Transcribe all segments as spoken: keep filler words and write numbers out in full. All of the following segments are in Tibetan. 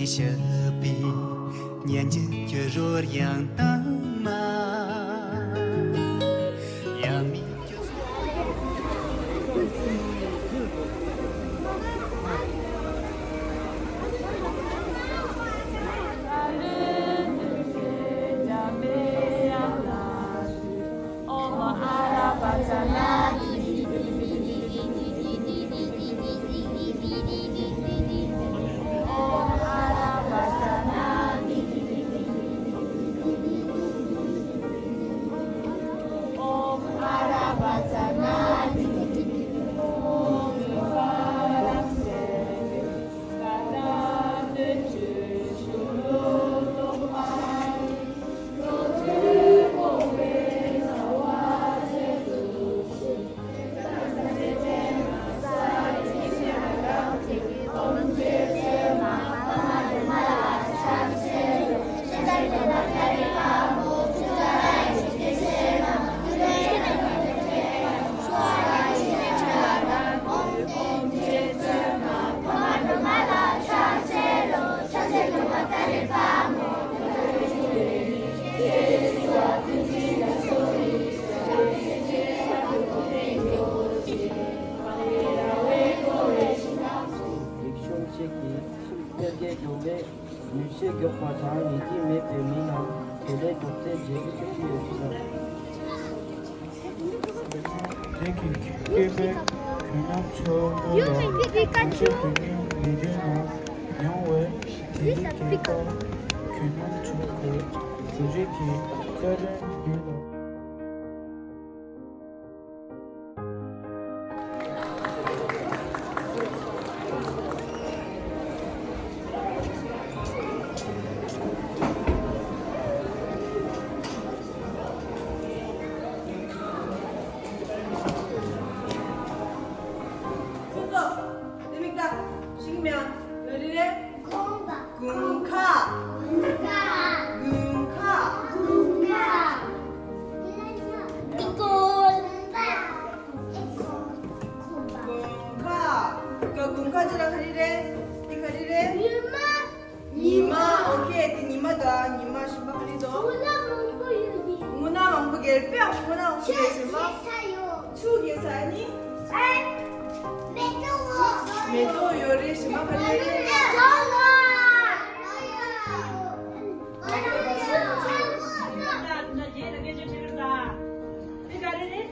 ཞབས་པད་སྙན་འཇེབས་ཀྱི་རོལ་དབྱངས་དྭངས་མ། ཡབ་མེས་ཀྱི། རིག་གཞུང་གཅིག་གིས་ཕྱིར་འཕེལ་རྒྱས་འགྲོ་བའི་ནུས་ཤུགས་མགྱོགས་པ་དང་ཉིད་ཀྱིས་མེད་པའི་མི་རྣམས་དེ་ལས་རྡོག་རྫིས་བརྗེ་རྒྱུ་ཐུབ་ཀྱི་ཡོད་ཟེར། དེ་གིས་བསྐྱེད་པའི་དགེ་རྣམ་ཚོགས་དངོས་ལ་ཐམས་ཅད་དོན་གཉིས་མི་འདོད་ན་མྱང་བས། དེ་ཡི་བསྐྱེད་པ་དགེ་རྣམ་ཚོགས་ཀྱི་བཟོ་རིག་གི་རྩ་ལེན་འདི་ལ། ཁོ་ཚོ། དེ་མིག་ལྟ། ཤིང་མིང་། རེ་རེ། དགུན་ཁ། དགུན་ཁ། དགུན་ཁ། དགུན་ཁ། དགུན་ཁ། ཀ་དགུན་ཁ་ཅི་ལ་ག་རེ་རེད། དེ་ག་རེ་རེད། ཉི་མ། ཉི་མ། ཨོ་ཁེ། དེ་ཉི་མ་དང་ཉི་མ་གཞན་པ་ག་རེ་འདུག་སྔོ་ནག་མང་པོ་ཡོད་ནི། སྔོ་ནག་མང་པོ་རྒྱལ་པོའི་སྔོ་ནག་མང་པོ་ཡོད་ཟེར་མ། ཆུ་རྒྱས་ས་ཡོད། ཆུ་རྒྱས་ས་ནི། མེ་ཏོག་མེ་ཏོག་ཡོད་རེད་ཟེར་མ། ག་རེ་རེད། ལོ་ལོ། དེ་ག་རེ་རེད།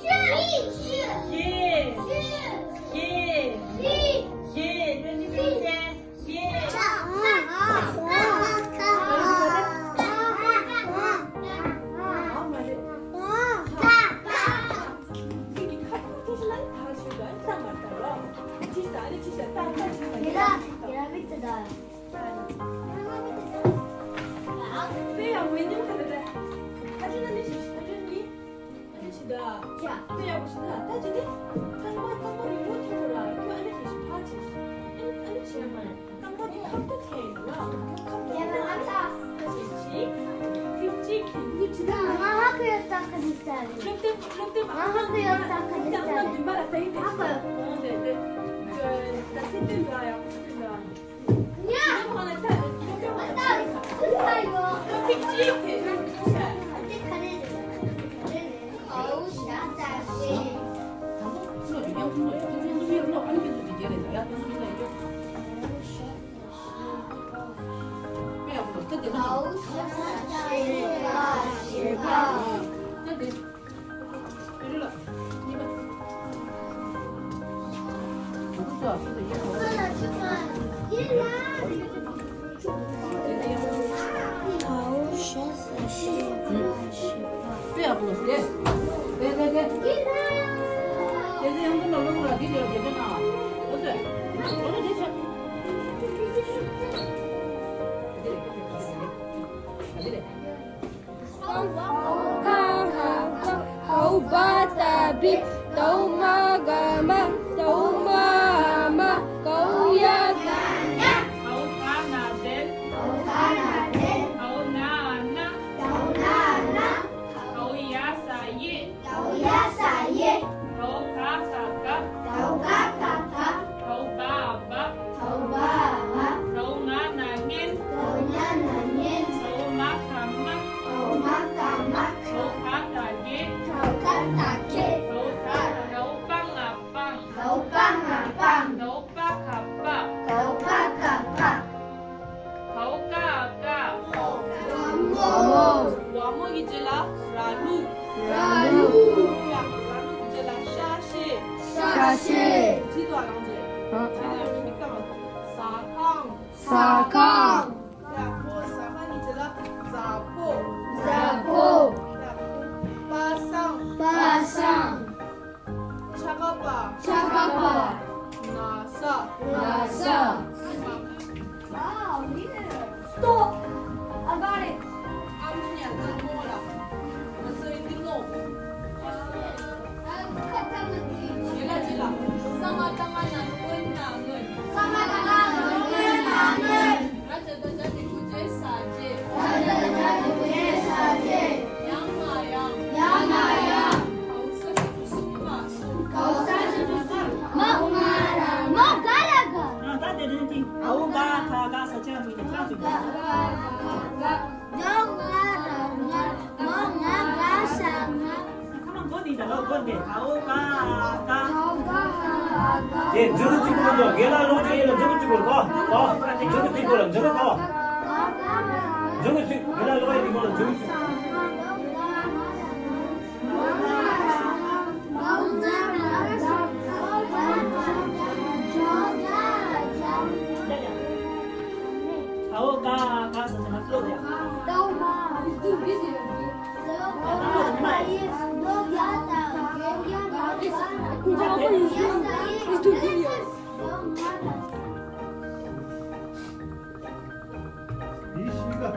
ཞེས། ཞེས། ཞེས། ཞེས། དེ་ནི་ཅི་ཟེར། ཞེས། ཨ་མ་རེད། ཚ། ཚིག་གི་ཁ་ཐུག་ཐུག་ལ་ཐག་ཆོད་ལ་ཐག་མ་ཐག་ལ། ཅི་ཟེར། ཨ་རེ་ཅི་ཟེར། ཏག་ཏག་ཅི་ཟེར། དེ་ལ་དེ་ལ་མིག་ཏུ་ད། དེ་ཡང་མི་ཉམས་ཁ་ལ་ད། ཁ་ཆུ་ན་ནི་ཞེས་ཁ་ཆུ་ནི། ཨ་ནི་ཕྱི་ཟླ། ཡ། དེ་ཡག་པོ་ཞིག་ན་ད་ཅི་ནི། རྐང་པ་རྐང་པ་རིང་པོ་ཐེབས་པོ་ར་ཁྱོད་ཨ་ནི་དེ་ཞིག་ཕར་ཕྱིན། ཨ་ནི་ཨ་ནི་ཕྱི་ཡ་མ་རེད། རྐང་པ་དེ་ཁབ་ཏུ་ཐེབས་ཡིན་ལ། ཁབ་ཏུ་ཐེབས་ཡིན་ལ། ཁབ་ཏུ་ཐེབས་ཡིན་ལ། ཁབ་ཏུ་ཐེབས་ཡིན་ལ། ང་ཧ་གོ་ཡོད་ད་ག་ནས་ཟེར། སློབ་དེབ་སློབ་དེབ་ང་ཧ་གོ་ཡོད་ད་ག་ནས་ཟེར། རྐང་པ་བདུན་པ་ལ་ད་ཡིན་དེ། ཧ་གོ་ཡོད། ཨ་དེ་དེ། ད་སེ་ཏན་ད་ཡག་པོ་སེ་ཏན་ད། ཧོ་བ་ཏ་བི། ཏའོ་མ་ག་མ། ཏའོ་མ་འ་མ། ཀའོ་ཡ་ག་ཡ། ཏའོ་ད་ན་དན། ཏའོ་ད་ན་དན། ཏའོ་ན་འ་ན། ཏའོ་ན་འ་ན། ཏའོ་ཡ་ས་ཡེ། ཏའོ་ཡ་ས་ཡེ། ཏའོ་ག་ས་ག། ཏའོ་ག་ས་ག། ཏའོ་བ་འ་བ། ཏའོ་བ་འ་བ། ཏའོ་ རྗེས་ལ་ར་ལུག་ར་ལུག་ར་ལུག་རྗེས་ལ་ཤ་ཤེད། ཤ་ཤེད། བྲིས་འདུག་ཨ། རང་རྗེས། ཨ། བྲིས་འདུག་ཡོད་མི་སྐད་མ་གཏོགས། ཟ་ཁང་། ཟ་ཁང་། ཡ། ཁོ་ཟ་ཁང་གི་རྗེས་ལ་རྫ་ཕོ། རྫ་ཕོ། ཡ། པ་སངས། པ་སངས། ཆ་ག་པ། ཆ་ག་པ། ན་ས། ན་ས། Wow, leader. Stop. I got it. དེ་མཛུ་གུ་གཅིག་པོ་འདུག་དགེ་ལགས་ལོག་ཅིག་ཡིན་ལ་མཛུ་གུ་གཅིག་པོ་གོ། གོ། མཛུ་གུ་གཅིག་པོ་ལ་མཛུ་གུ་གོ། མཛུ་གུ་གཅིག་དགེ་ལགས་ལོག་ཡིན་གོ་ལ་མཛུ་གུ་གཅིག་ཡིན་ཤེས་ག་ཨ་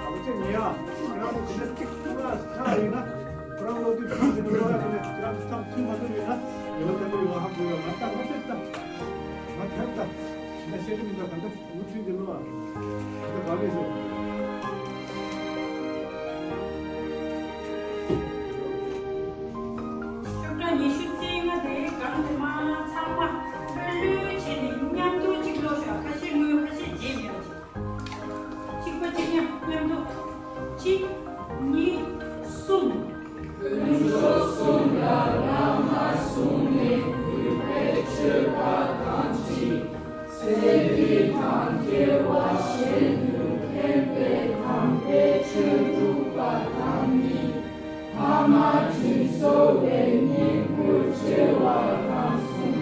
ཁུ་ཚེ་ངེས་ཡ། ཁྱེད་རང་ཚོ་དེ་འདྲ་གཅིག་ཐུག་ལ་ཆགས་ཡིན་ན། ཁོ་རང་ལོ་དུས་ཁྱེད་རང་ཚོ་འགྲོ་ཡ་དེ་ནས་ཁྱེད་རང་ཚོ་འཚམས་མཐུན་མ་ཐུབ་ཡོད་ན། ཡོད་ལ་དེ་འདྲ་ཡོད་ཧ་གོ་ཡོད། ང་ལྟ་ང་ཕེབས་ད། ང་ཕེབས་ད། ད་བཤད་གི་མི་འདུག་ག་འདྲ་འུ་ཚོའི་གི་ལོ་ཨ། ད་ག་གི་ཟེར། ཤོག་གྲངས་ཉི་ཤུ་རྩ་ལྔ་དེ་གང་དེ་མ་ཚང་མ་ལྷོད་ལྷོད་བྱས་ནས་མཉམ་དུ་གཅིག་ཀློག་ཤོག་ཁ་ཤས་སྔོན་ཁ་ཤས་རྗེས་མེད་པ་བྱས། གཅིག་པ་གཅིག་རྐྱང་མཉམ་དུ། གཅིག་གཉིས། གསུམ། དཀོན་མཆོག་གསུམ་ལ་བླ་མ་གསུམ་ནས་གུས་པས་མཆོད་པ་གཏང་ཅིག་ཚེ་འདི་དང་སྐྱེ་བ་གཞན་དུ་ཕན་པའི་དམ་པའི་ཆོས་སྒྲུབ་པ་དང་ནི། ཕ་མ་སྦྱིན་སོགས་ལས་ཉེས་པར་བྱ་བ་དང་གསུམ།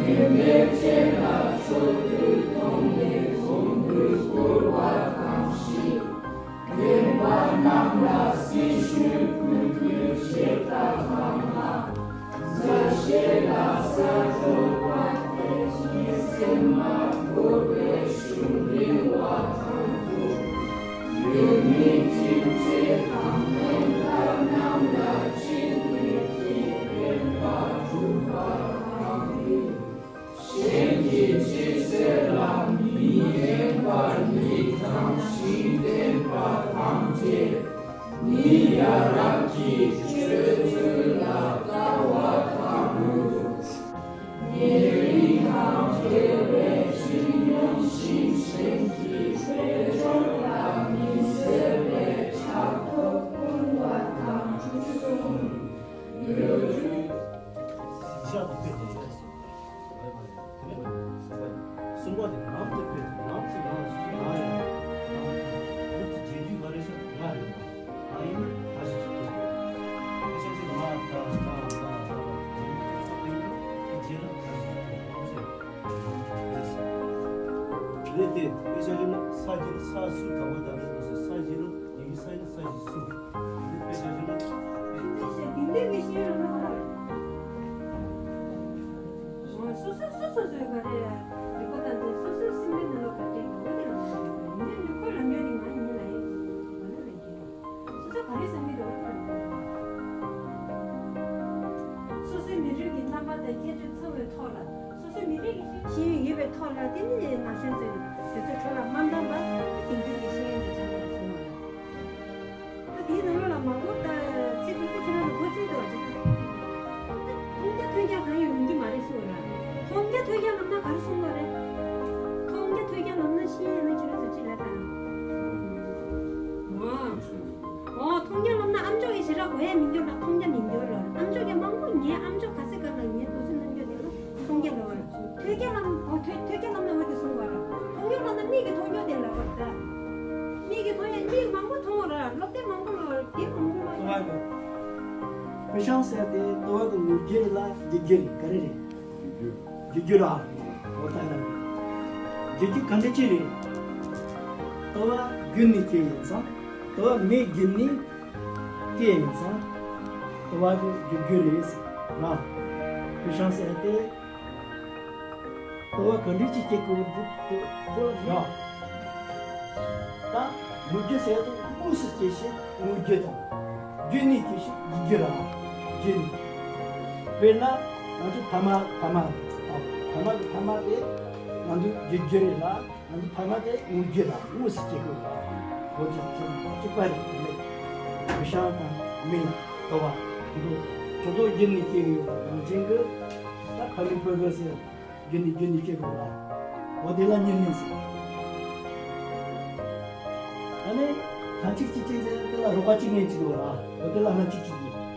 ཡོན་ཏན་ཅན་ལ་མཆོག་ཏུ་མཐོང་ནས་གོང་དུ་བཀུར་བ་དང་བཞི། རྒན་པ་རྣམས་ལ་སྲི་ཞུའི་གུས་འདུད་བྱེད་པ་དང་ལྔ། མཛའ་བཤེས་ལ་ཟ་འཕྲོག་པ་དེ་ཉིད་སེམས་མ་དགོས་པའི་ཤུགས་རིང་བ་དང་དྲུག་ཡུལ་མི་སྤྱི་ཚེ་དང་མོན་རྟ་རྣམས་ལ་ཕྱིར་མི་ཀྱི་དཔོན་པ་སྒྲུབ་པ་དང་བདུན། གཞན་གྱི་སྤྱི་སེར་ལ་མི་གཡེང་བར་ཡིད་དང་ཞིང་བརྟན་པ་ཐམས་ཅད་ནི་ཡ་རབས་ཀྱི་སྤྱོད་ཚུལ་ལ་དཀའ་བ་དང་། ཉེ་རིང་དང་བྲལ་བའི་སྤྱི་སྙོམས་ཤིང་གཞན་གྱི་དཔལ་འབྱོར་ལ་མི་སེར་བའི་ཕྱག་ཐོག་བཀུར་བ་དང་བཅུ་གསུམ། ཡོད། གསུམ་པ་དེ་ནམ་དུ་ཕེབས་ནམ་ཚེ་ང་སུ་ང་ཡང་ནམ་དུ་རྗེས་འཇུག་ག་རེ་ཤ་ང་རེད། ང་ཡིན་ན་ད་ཞིག་ཏུ་ཕེབས་ཤ་ཅིག་ང་ད་ང་ང་ང་ང་རྗེས་ལ་ད་ཞིག་ཏུ་ཕེབས་ཤ་ཅིག་རེད་དེ། དཔེ་ཆ་ཡིན་ན་ས་གཞི་ས་སུ་ག་བ་ད་རེད་དུ་ས་གཞི་རུ། དེ་གི་ས་ཡིན་ས་ཡིན་སུ། དེ་ནི་དཔེ་ཆ་ཞིག་ན། ཤེས་ཚད་ཤེས་དེ་འདྲའི་གི་ཤེས་ཡོན་ལ་ཧ་ལས། སོ་སོ་སོ་སོ་སོའི་ག་རེ་རིག་པ་དང་དེ་སོ་སོའི་སེམས་པའི་ནང་ལ་ག་རེ་ཡོད་དེ་ལ་ཡིན་ནའི་ནི་ཁོ་ལ་ཉོན་ནི་ང་ཡིན་ལ་ཡིན་ང་ལ་ལ་ཡིན། སོ་སོ་ག་རེ་བསམ་གི་འདུག་སོ་སོའི་མི་རིགས་ཀྱི་རྣམ་པ་དང་ཁྱད་ཆོས་ཚང་བའི་ཐོག་ལ། སོ་སོའི་མི་རིགས་ཀྱི་ཤེས་ཡོན་ཡོད་པའི་ཐོག་ལ་དེ་ནི་ན་གཞོན་ཚོས་དུས་ཚོད་འཕྲོ་བརླག་མ་བཏང་བར་དེང་དུས་ཀྱི་ཤེས་ཡོན་དེ་སྦྱང་དགོས་པ་གསུངས་པ་རེད། ད་དེའི་ནང་ལོགས་ལ་མ་གོ་ད་ཚིག་དུས་ཚོད་ཁྱེད་རང་ལ་གོ་ཚིག་འདུག་བ་ཅིག་མཐོང་རྒྱ་ཐོས་རྒྱ་གང་ཡང་ཡོང་གི་མ་རེད་གསུངས་པ་རེད། མཐོང་རྒྱ་ཐོས་རྒྱ་ལབ་ན་ག་རེ་གསུངས་པ་རེད། མཐོང་རྒྱ་ཐོས་རྒྱ་ལབ་ན་ཤེས་ཡོན་ན་ཁྱེད་རང་ཚོ་ཅི་ལབ་དང་། ཨོ། མཐོང་རྒྱ་ལབ་ན་ཨམ་ཅོག་གིས་ཞེ་དྲག་གོ་ཡ་མི་འགྱུར་ལ་མཐོང་རྒྱ་མི་འགྱུར་ལ། ཨམ་ཅོག་གིས་མང་པོ་ཉན་ཨམ་ཅོག་ག་ཚད་ག་ལ་ཉན་དུས་ཚོད་གནང་རྒྱུ་དེ་ལ་མཐོང་རྒྱ་ལབ་པ། ཐོས་རྒྱ་ལབ། ཨོ་ཐོས་ཐོས་རྒྱ་ལབ་ན་འོ་དེ་གསུང་བ་ར། མཐོང་རྒྱ་ལབ་ན་མིག་གིས་མཐོང་རྒྱུ་དེ་ལབ་པ་ར། མིག་གིས་མཐོང་ཡ་མིག་མང་པོ་མཐོང་བ་ར། བུ་ཤང་ཟེར་དེ་ལྟོ་བ་གི་ངོས་བརྒྱད་རེད་ལ་རྒྱུ་རྒྱུ་རེད། ག་རེ་རེད། རྒྱུ་རྒྱུ་ར། འོ་ད་ཡ། རྒྱུ་རྒྱུ་ག་འདྲ་ཅི་རེད། ལྟོ་བ་རྒྱུ་ནས་སྐྱེ་ཡིན་ཙང་། ལྟོ་བ་མེ་རྒྱུ་ནས་སྐྱེ་ཡིན་ཙང་། ལྟོ་བ་གི་རྒྱུ་རྒྱུ་རེད་ཟེར་ར། བུ་ཤང་ཟེར་དེ། ལྟོ་བ་ག་འདྲ་ཅི་སྐྱེ་དགོས་འདུག་ལྟོ་གོ་ལ་ཡ། ད་ངོས་བརྒྱད་ཟེར་དུས་དངོས་སུ་སྐྱེ་ཞིང་ངོས་བརྒྱད་དང་། རྒྱུ་ནས་སྐྱེ་ཞིང་རྒྱུ་ར། རྒྱུ་ནས། དཔེར་ན་ང་ཚོ་ཕ་མ་ཕ་མ། ཨ། ཕ་མ་གི་ཕ་མ་དེ་ང་ཚོ་རྒྱུ་རྒྱུ་རེད་ལ། ང་ཚོ་ཕ་མ་དེ་ངོས་བརྒྱད་དང་དངོས་སུ་སྐྱེ་དགོས་པ། འོ་དེ་ཚོ་གཅིག་པ་རེད་དེ། བུ་ཤང་དང་མེ་ལྟོ་བ་དེ་ཚོ་ཚོ་ཚོ་རྒྱུ་ནས་སྐྱེ་གི་ཡོད་པ་ནང་བཞིན་གྱི། ད་ཕ་མའི་ཕོ་རྒོད་ཟེར། རྒྱུ་ནས་རྒྱུ་ནས་སྐྱེ་དགོས་ལ། འོ་དེ་ལ་གཉེར་ནས་ཟེར། ཨ་ནི། ལྷན་ཅིག་སྐྱེས་ཅན་ཟེར་དེ་ལ་རོགས་པ་གཅིག་གཉིས་གཅིག་ཡོད་ལ། འོ་དེ་ལ་ལྷན་ཅིག་སྐྱེས་ཅན།